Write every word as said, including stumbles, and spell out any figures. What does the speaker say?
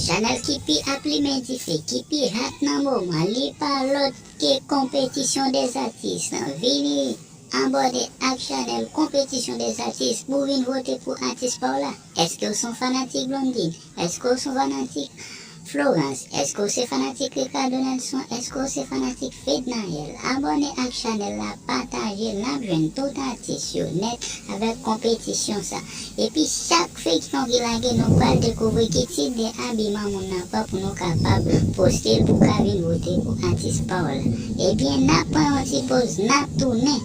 Chanèl ki pi ap limen dife, ki pi hot nan moman, li pa lòt ke konpetisyon dèzatis. Vini abòne ak chanèl konpetisyon dèzatis pou vin vote pou atis pa w la. Èske w se yon fanatik Blondedy? Èske w se yon fanatik Florence? Èske w se fanatik Ricardo Nelson? Èske w se fanatik Fednaelle? Abòne ak chanèl la, pataje l, n ap jwenn tout atis yo nèt avèk konpetisyon sa. Epi chak feyton ki lage, nou pral dekouvri ki tip de abiman moun nan pran pou nou kapab poste l pou ka vin vote pou atis pa w la. Ebyen, n ap pran yon ti poz, n ap tounen.